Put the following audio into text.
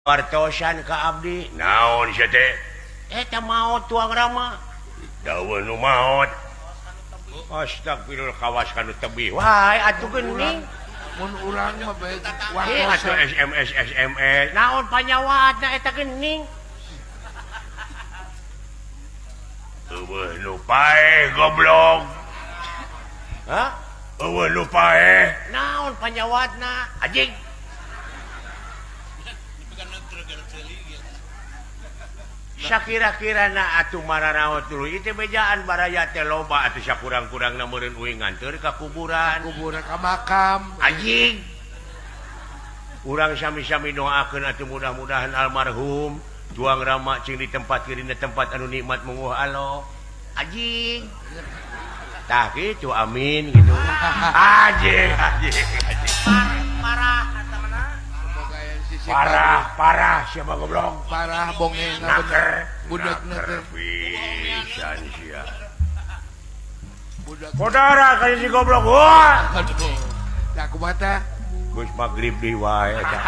Wartosan ka abdi naon sia teh eta maot tuang rama daun nu maot. Astagfirullah kawas kanu tebih wae atuh geuning mun urang mah bae. Atuh SMS SMS naon panyawadna eta geuning eueuh nu paeh goblok. Hah? Eueuh nu paeh naon panyawadna anjing. Sakira-kira na atuh mararaot dulu itu bejaan baraya teh loba atuh sakurang-kurangna meureun uing nganteur ka kuburan, kuburan ka makam anjing. Urang sami-sami doakeun atuh mudah-mudahan almarhum tuang rama cing di tempat dina tempat anu nikmat munguh Allah anjing. Tah kitu amin gitu. Anjing anjing anjing. Parah eta mana? Parah parah siapa goblok parah bongeng naker budak naker pisan sia budak kodara ka si goblok wah aduh da kumaha teh geus magrib deui wae eta.